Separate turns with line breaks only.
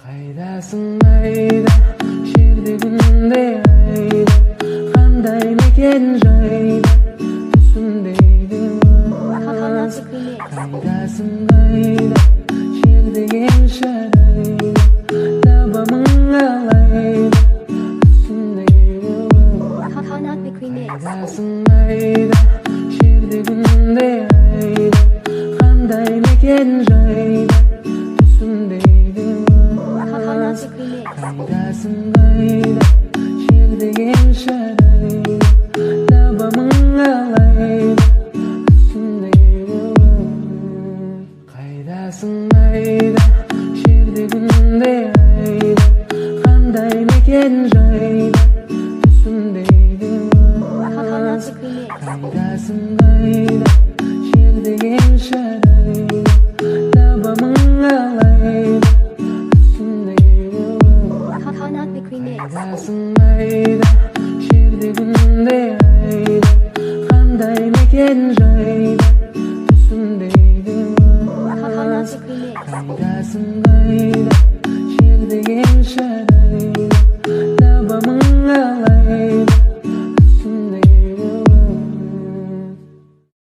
Қайдасың, айда, жерде, күнде, айда, қандай мекен жайда, түсімдейді өз.
Coconut Remix.
Қайдасың, қайда, жерде, жарайда, табамын қалайда, түсімдейді өз.
Coconut Remix.
Қайдасың, айда, жерде, күнде, айда, қандай мекен жайда, түсімдейді
Coconut
өз.
Remix.
Қайдасың, қайда, жерде, жарайда, табамын қалайда, түсімдейді өз. Қайдасың, айда, жерде, күнде, айда, қандай мекен жайда, түсімдейді
Coconut
өз.
Remix.
Қайдасың, қайда, жерде, жарайда, табамын қалайда, түсімдейді өз.
Coconut Remix.
Қайдасың, айда, жерде, күнде, айда, қандай мекен жайда, түсімдейді
Coconut
өз.
Remix.
Қайдасың, қайда, жерде, жарайда.